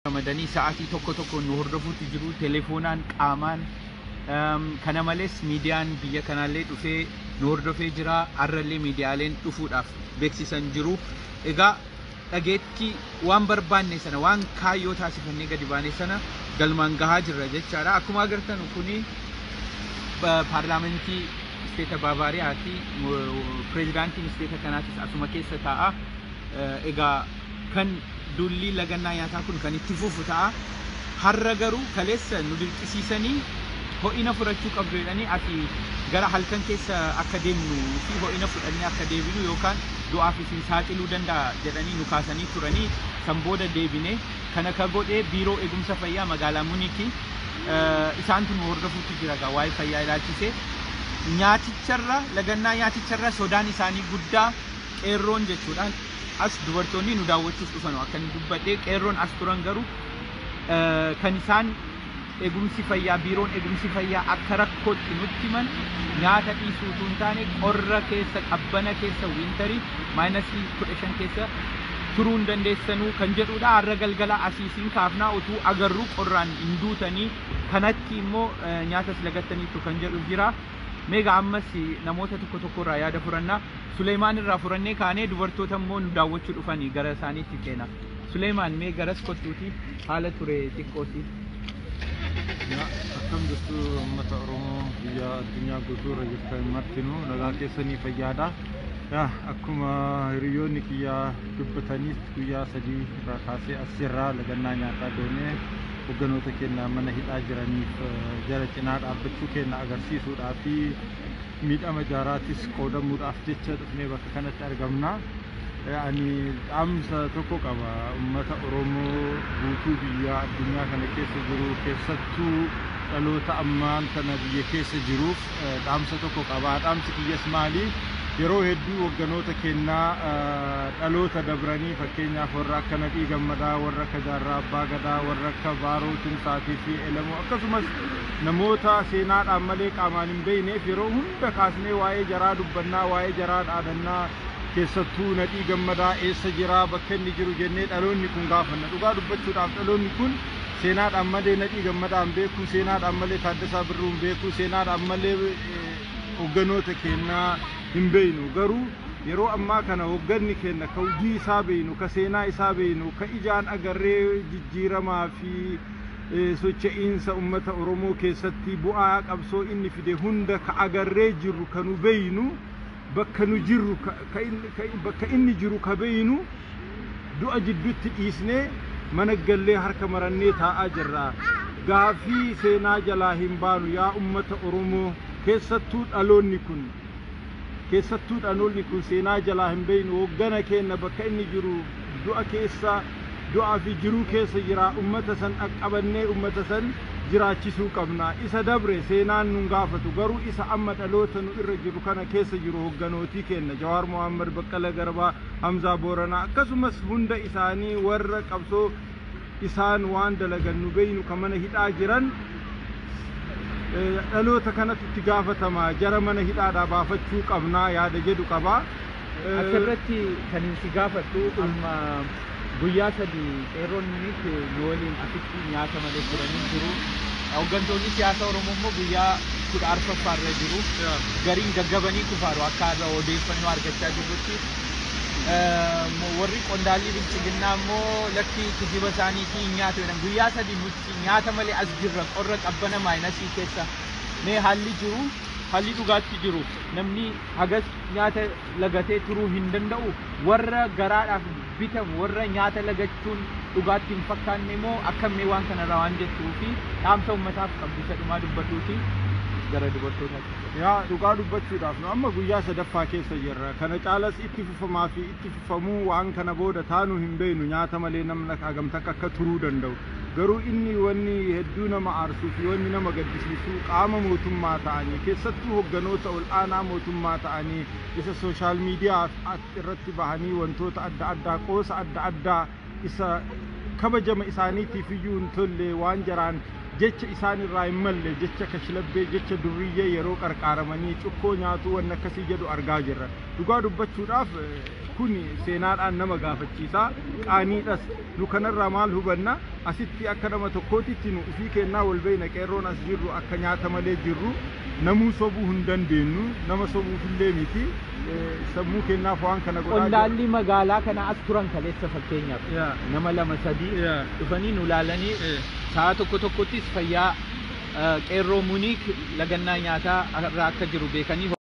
Ramadanii sa'aatii tokko tokko nu hordofuutti jiru, telefoonaan, qaamaan. Kana malees miidiyaan biyya kanaallee dhufee nu hordofee jira. Har'allee miidiyaaleen dhufuudhaaf beeksisan jiru. Egaa dhageettii waan barbaanne sana, waan kaayyoo taasifannee gadi baane sana galmaan gahaa jirra jechaadha. Akkuma agartan kuni paarlaamantii isteeta Baavaariyaati. Pireezidaantiin isteeta kanaatis asuma keessa taa'a. Egaa kan duulli lagannaa nyaataa kun kan itti fufu ta'a. Har'a garuu kaleessa nu dirqisiisanii ho'ina fudhachuu qabdu jedhanii, asii gara halkan keessa akka deemnu fi ho'ina fudhannee akka deebinu yookaan du'aaf isin saaxiluu danda'a jedhanii nu kaasanii turanii, san booda deebine. Kana ka godhee biiroo eegumsa fayyaa magaalaa Muniiki. Isaantu nu hordofuutti jira. Gaa waa'ee fayyaa ilaalchisee nyaaticharra, lagannaa nyaaticharra sodaan isaanii guddaa qeerroon jechuudhaan as dubartoonni nu daawwachuuf dhufan akka inni dubbadhee qeerroon as turan garuu kan isaan eegumsi fayyaa, biiroon eegumsi fayyaa akka rakkootti nutti himan nyaata dhiisuu utuu hin taane qorra keessa, qabbana keessa, winter -15 keessa turuu hin dandeessanuu kan jedhudha. Har'a galgala asiisiin kaafnaa utuu agarru qorraan hin duutanii, kanatti immoo nyaatas lagattaniitu kan jedhu jira. Meegaa ammas namoota tokko tokko irraa yaada furannaa. Suleemaan irraa furannee kaanee dubartoota immoo nu daawwachuu dhufanii gara isaaniitti ceena. Suleemaan, mee garas kottuuti haala ture xiqqoosi. Akkam jirtu uummata Oromoo biyya addunyaa guutuu irra jirtan martinuu? Nagaa keessanii, fayyaadha. Akkuma hiriyoonni kiyyaa dubbataniif guyyaa 3 irraa kaasee asirraa lagannaa nyaataa goonee hogganoota keenya mana hidhaa jiraniif jara cinaa dhaabbachuu keenya agarsiisuudhaa fi miidhama jaaraatis qoodamuudhaaf jecha dhufnee bakka kanatti argamna. Ani dhaamsa tokko qaba uummata Oromoo guutuu biyya addunyaa kana keessa jiru, keessattuu dhaloota ammaan tana biyya keessa jiruuf dhaamsa tokko qaba. Dhaamsi kiyyas maali? Yeroo hedduu hogganoota kennaa dhaloota dabranii, fakkeenyaaf warra akka Nadhii Gammadaa, warra akka Jaarraa Abbaa Gadaa, warra akka Baaroo Tumsaatii fi Elemoo, akkasumas namoota seenaadhaan malee qaamaan hin beekneef yeroo hunda kaasnee waa'ee jaraa dubbannaa, waa'ee jaraa dhaadannaa, keessattuu Nadhii Gammadaa eessa jira, bakka inni jiru jennee dhaloonni kun gaafanna. Dhugaa dubbachuudhaaf dhaloonni kun seenaadhaan malee Nadhii Gammadaa hin beeku, seenaadhaan malee Taaddasaa Birruu hin beeku, seenaadhaan malee hogganoota kennaa hin beeknu. Garuu yeroo ammaa kana hogganni keenya ka hojii isaa beeknu, ka seenaa isaa beeknu, ka ijaan agarree jijjiiramaa fi socho'iinsa uummata Oromoo keessatti bu'aa qabsoo inni fide hunda ka agarree jirru, ka nu beeknu, bakka nu jirru, bakka inni jiru ka beeknu du'a jidduutti dhiisnee mana gallee harka marannee taa'aa jirra. Gaafii seenaa jalaa hin baanu yaa uummata Oromoo, keessattuu dhaloonni kun. Keessattuu dhaloonni kun seenaa jalaa hin beeknu, hoggana keenya bakka inni jiru du'a keessa, du'aa fi jiruu keessa jira. Uummata san dhaqqabannee uummata san jiraachisuu qabna. Isa dabre seenaan nun gaafatu, garuu isa amma dhaloota nu irra jiru kana keessa jiru, hogganootii keenya Jawaar Mohaammed, Baqqala Garbaa, Hamzaa Booranaa, akkasumas hunda isaanii warra qabsoo isaan waan dalagan nu beeynu ka mana hidhaa jiran, dhaloota kanatti itti gaafatama, jara mana hidhaadhaa baafachuu qabnaa yaada jedhu qaba. Asirratti kan si gaafadhu, amma guyyaa 3 qeerroon Muniik nu waliin asitti nyaata malee turanii jiru. Hooggantoonni siyaasa Oromoo immoo guyyaa 14ffaa irra jiru. Gariin gaggabanii kufaaru akka har'a odeeffannoo argachaa jirrutti. Warri qondaalli bilchiginnaa immoo lakki, kijiba isaaniitii hin nyaatu jedhan. Guyyaa 3 nuti nyaata malee as jirra, qorra qabbana minus keessa. Mee haalli jiru, haalli dhugaatti jiru, namni hagas nyaata lagatee turuu hin danda'u. Warra garaadhaaf bitamu, warra nyaata lagachuun dhugaatti hin fakkaanne immoo akkammee waan kanarraa waan jettuu fi dhaamsa uummataaf qabdu isa dhumaa dubbatuuti gara dubartootaatti. Yaa dhugaa dubbachuudhaaf nu amma guyyaa sadaffaa keessa jirra. Kana caalas itti fufamaa fi itti fufamuu waan kana booda taanuu hin beeknu, nyaata malee namni hagam takka akka turuu danda'u. Garuu inni wanni hedduu nama aarsuu fi wanni nama gaddisiisu qaama mootummaa ta'anii, keessattuu hogganoota ol aanaa mootummaa ta'anii, isa social media irratti bahanii wantoota adda addaa, qoosa adda addaa isa kabajama isaaniitiif iyyuu hin tolle, waan jaraan jecha isaan irraa hin malle, jecha kashlabbee, jecha durriyyee yeroo qarqaaramanii cukkoo nyaatu, wanni akkasii jedhu argaa jirra. Dhugaa dubbachuudhaaf Kun seenaadhaan nama gaafachiisaa, qaaniidhas. Nu kanarraa maal hubanna? Asitti akka nama tokkootitti nu ufii kennaa wal beeyna. Qeerroon as jirru akka nyaata malee jirru namuu sobuu hin dandeenyu, nama sobuufillee miti, sammuu kennaaf waan kana godhaa jirra. Qondaalli magaalaa kana as turan kaleessa fakkeenyaaf nama lama sadii dhufanii nu laalanii sa'a tokko tokkottis fayyaa qeerroo Muniik lagannaa nyaataa irraa akka jiru beekanii.